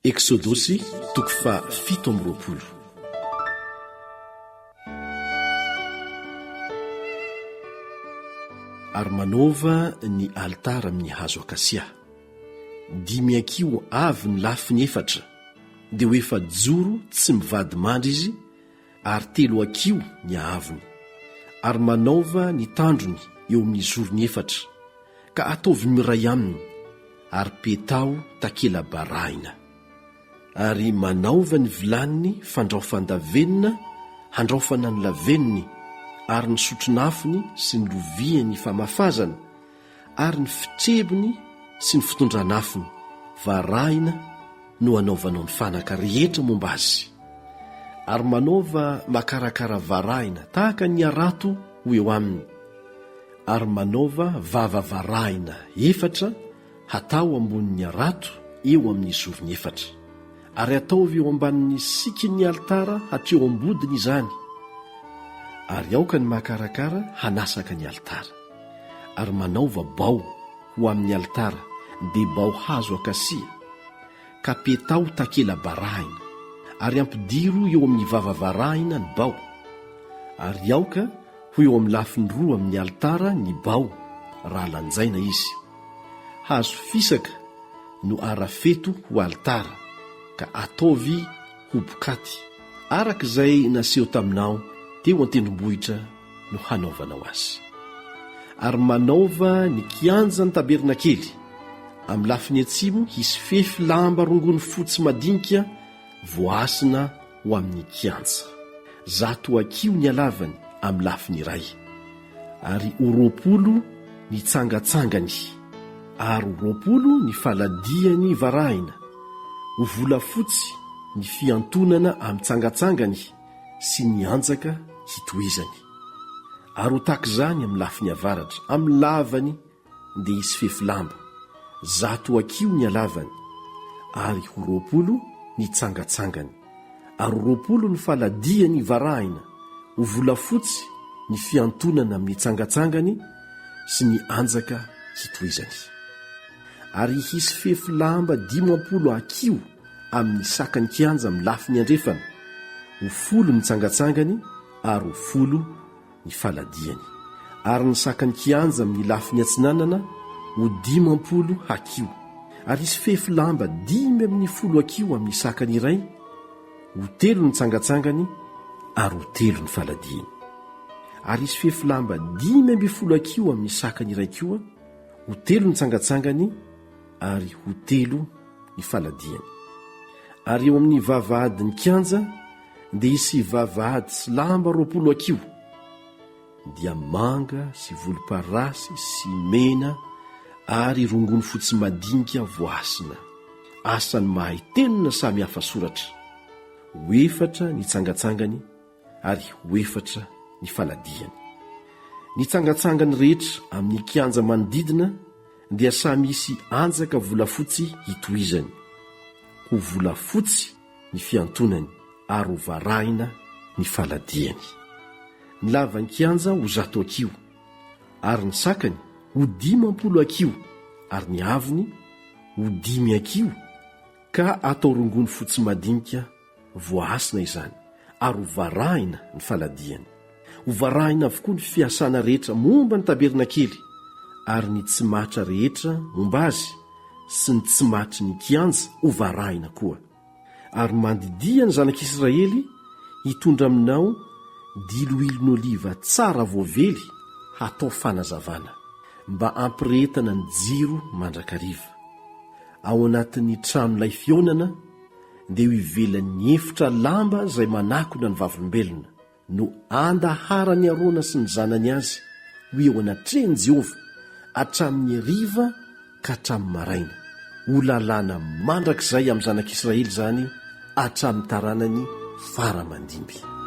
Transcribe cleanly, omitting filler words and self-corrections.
Eksodosy toko faha 27. Ary manaova ny alitara amin'ny hazo akasia. Dimy hakiho avy ny lafiny efatra, dia ho efa-joro tsy mivady mandry izy, ary telo hakiho ny haavony. Ary manaova ny tandrony eo amin'ny zorony efatra, ka ataovy miray aminy, ary petaho takela-barahina. Ary manaova ny vilaniny fandraofan-davenona handraofana ny lavenony, ary ny sotron'afony sy ny loviany famafazana, ary ny fitrebony sy ny fitondran'afony, varahina no hanaovanao ny fanaka rehetra momba azy. Ary manaova makarakara varahina tahaka ny harato ho eo aminy, ary manaova vava varahina efatra hatao ambonin'ny harato eo amin'ny zorony efatra. Ary ataovy eo ambanin'ny sikin'ny alitara hatreo am-bodiny izany, ary aoka ny makarakara hanasaka ny alitara. Ary manaova bao ho amin'ny alitara, dia bao hazo akasia, ka petaho takela-barahina, ary ampidiro eo amin'ny vava varahina ny bao, ary aoka ho eo amin'ny lafiny roa amin'ny alitara ny bao raha lanjaina izy. Hazo fisaka no arafeto ho alitara, ka ataovy ho bokaty, araka izay naseho taminao teo an-tendrombohitra no hanaovanao azy. Ary manaova ny kianjan'ny tabernakely, amin'ny lafiny atsimo hisy fefy lamba rongony fotsy madinika voahasina ho amin'ny kianja. Zato hakiho ny halavany amin'ny lafiny iray, ary ho 20 ny tsangatsangany, ary ho 20 ny faladiany varahina, ho volafotsy ny fihantonana amin'ny tsangatsangany, sy ny anjaka hitohizany. Ary ho tahaka izany amin'ny lafiny avaratra, amin'ny lavany dia hisy fefy lamba, zato hakiho ny halavany, ary ho 20 ny tsangatsangany, ary ho 20 ny faladiany varahina, ho volafotsy ny fihantonana amin'ny tsangatsangany sy ny anjaka hitohizany. Ary hisy fefy lamba 50 hakiho amin'ny sakan'ny kianja amin'ny lafiny andrefana, ho folo ny tsangatsangany ary ho folo ny faladiany. Ary ny sakan'ny kianja amin'ny lafiny atsinanana ho 50 hakiho. Ary hisy fefy lamba 15 hakiho amin'ny sakany iray, ho telo ny tsangatsangany ary ho telo ny faladiany. Ary hisy fefy lamba 15 hakiho amin'ny sakany iray koa, ho telo ny tsangatsangany ary ho telo ny faladiany. Ary eo amin'ny vavahadin'ny kianja dia hisy vavahady sy lamba 20 hakiho, dia manga sy volomparasy sy mena ary rongony fotsy madinika voahasina, asan'ny mahay tenona samy hafa soratra, ho efatra ny tsangatsangany ary ho efatra ny faladiany. Ny tsangatsangany rehetra amin'ny kianja manodidina dia samy hisy anjaka volafotsy hitohizany. Ho volafotsy ny fiantonany ary ho varahina ny faladiany. Ny lavan'ny kianja ho zato hakiho, ary ny sakany ho 50 hakiho, ary ny haavony ho dimy hakiho, ka atao rongony fotsy madinika Voahasina izany ary ho varahina ny faladiany. Ho varahina avokoa ny fiasana rehetra momba ny tabernakely ary ny tsy matra rehetra momba azy sy ny tsy matry ny kianja ho varahina koa. Ary mandidia ny zanak'Israely hitondra aminao diloilon'oliva tsara voavely hatao fanazavana, mba hampirehetana ny jiro mandrakariva. Ao anatin'ny tranolay fihaonana, dia eo ivelan'ny efitra lamba izay manakona ny vavolombelona, no andaharan'i Arona sy ny zanany azy ho eo anatrehan'i Jehovah hatramin'ny hariva ka hatramin'ny maraina. Ho lalàna mandrakizay amin'ny zanak'Israely izany hatramin'ny taranany fara aman-dimby.